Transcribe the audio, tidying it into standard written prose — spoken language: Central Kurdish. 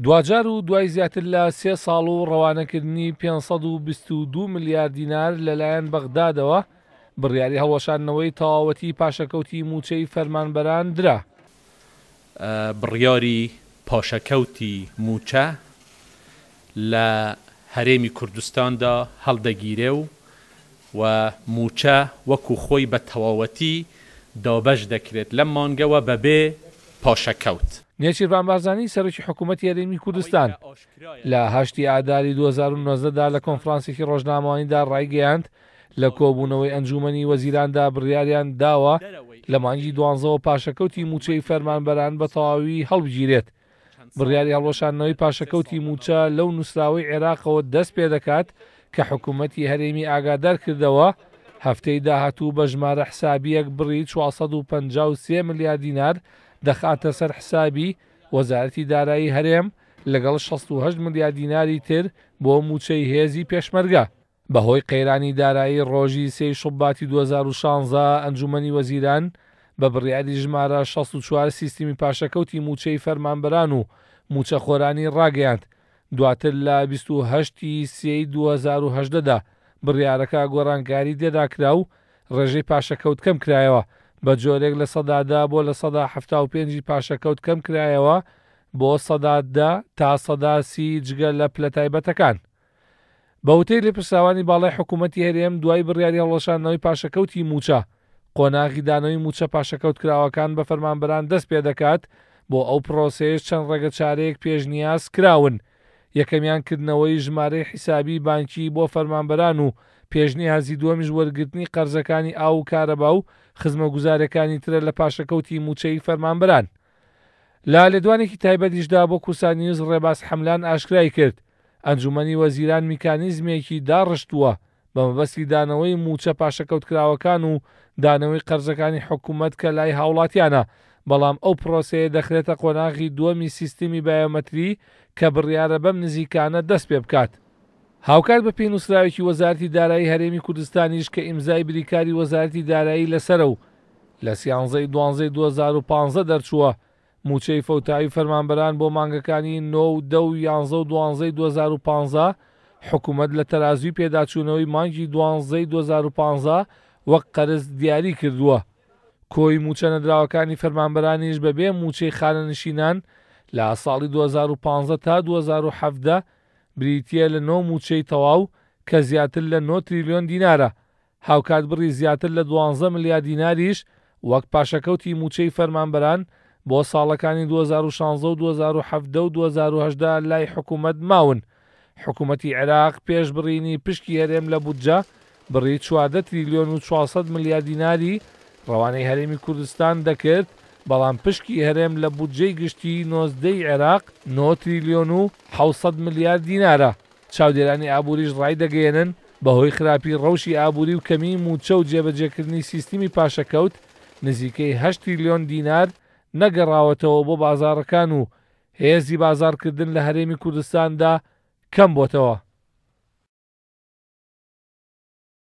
دواجار و دوای زیاتر لە سێ ساڵ و ڕەوانەکردنی 522 ملیار دینار لەلایەن بەغدادەوە، بڕیاری هەڵوەشاندنەوەی تەواوەتی پاشەکەوتی مووچەی فەرمانبەران درا. بڕیاری پاشەکەوتی مووچە لە هەرێمی کوردستاندا هەڵدەگیرێ و و مووچە وەکو خۆی بە تەواوەتی دابەش دەکرێت لەم مانگەوە بەبێ پاشەکەوت. نێچیرڤان بارزانی سەرۆکی حکوومەتی هەرێمی کوردستان لە هەشتی ئاداری 2019 دا لە کۆنفرانسێکی ڕۆژنامەوانیدا ڕایگەیاند، لە کۆبوونەوەی ئەنجوومەنی وەزیراندا بڕیاریان داوە لە مانگی دوانزەوە پاشەکەوتی مووچەی فەرمانبەران بە تەواوی هەڵبگیرێت. بڕیاری هەڵوەشاندنەوەی پاشەکەوتی مووچە لەو نووسراوەی عێراقەوە دەست پێدەکات کە حکوومەتی هەرێمی ئاگادار کردەوە هەفتەی داهاتوو بە ژمارە حسابییەک بڕی 453 ملیار دینار دەخاتە سەر حسابی وەزارەتی دارایی هەرێم لەگەڵ 68 ملیار دیناری تر بۆ مووچەی هێزی پێشمەرگە. بەهۆی قەیرانی دارایی ڕۆژی سێی شوباتی 2016 ئەنجوومەنی وەزیران بە بڕیاری ژمارە 64 سیستمی پاشەکەوتی مووچەی فەرمانبەران و مووچەخۆرانی ڕاگەیاند، دواتر لە 28 ی سێی 2018 دا بڕیارەکە گۆڕانکاری تێدا کرا و ڕێژەی پاشەکەوت کەم کرایەوە بە جۆرێک 10% بۆ 75% ی پاشەکەوت کەم کرایەوە بۆ 10% تا 30% جگە لە پلە تایبەتەکان. بە وتەی لێپرسراوانی باڵای حکوومەتی هەرێم، دوای بڕیاری هەڵوەشاندنەوەی پاشەکەوتی مووچە، قۆناغی دانەوەی مووچە پاشەکەوتکراوەکان بە فەرمانبەران دەست پێدەکات، بۆ ئەو پرۆسەیەش چەند ڕێگەچارەیەک پێشنیاز کراون، یەکەمیان کردنەوەی ژمارەی حیسابی بانکی بۆ فەرمانبەران و پێشنیازی دووەمیش وەرگرتنی قەرزەکانی ئاو و کارەبا و خزمەگوزارییەکانی ترە لە پاشەکەوتی مووچەی فەرمانبەران. لە لێدوانێکی تایبەتیشدا بۆ کوردستان نیوز ڕێباز حەملان ئاشکرای کرد، ئەنجومەنی وەزیران میکانیزمێکی داڕشتووە بە مەبەستی دانەوەی مووچە پاشەکەوتکراوەکان و دانەوەی قەرزەکانی حکومەت کە لای هاوڵاتیانە، بەڵام ئەو پرۆسەیە دەخرێتە قۆناغی دووەمی سیستمی بایۆمەتری کە بڕیارە بەم نزیکانە دەست پێبکات. هاوکات بەپێی نووسراوێکی وەزارەتی دارایی هەرێمی کوردستانیش کە ئیمزای بریکاری وەزارەتی دارایی لەسەرە و لە سیانزەی دوانزەی 2015 دەرچووە، مووچەی فەوتاوی فەرمانبەران بۆ مانگەکانی نۆ و دە و یانزە و دوانزەی 2015 حکومەت لە تەرازووی پێداچوونەوەی مانگی دوانزەی 2015 وەک قەرز دیاری کردووە. کۆی مووچە نەدراوەکانی فەرمانبەرانیش بەبێ مووچەی خانەنشینان لە ساڵی 2015 تا 2017 بریتییە لە نۆ مووچەی تەواو کە زیاتر لە نۆ تریلیۆن دینارە، هاوکات بڕی زیاتر لە 12 ملیار دیناریش وەک پاشەکەوتی مووچەی فەرمانبەران بۆ ساڵەکانی 2016 و 2017 و 2018 لای حکومەت ماون. حکومەتی عێراق پێش بڕینی پشکی هەرێم لە بودجە بڕی 14 تریلیۆن و 400 ملیار دیناری ڕەوانەی هەرێمی کوردستان دەکرد، بەڵام پشکی هەرێم لە بودجەی گشتی 19 ی عێراق 9 تریلیۆن و 700 ملیار دینارە. چاودێرانی ئابووریش ڕایدەگەیەنن، بەهۆی خراپی ڕەوشی ئابووری و کەمیی مووچە و جێبەجێکردنی سیستمی پاشەکەوت، نزیکەی هەشت تریلیۆن دینار نەگەڕاوەتەوە بۆ بازاڕەکان و هێزی بازاڕکردن لە هەرێمی کوردستاندا کەم بۆتەوە.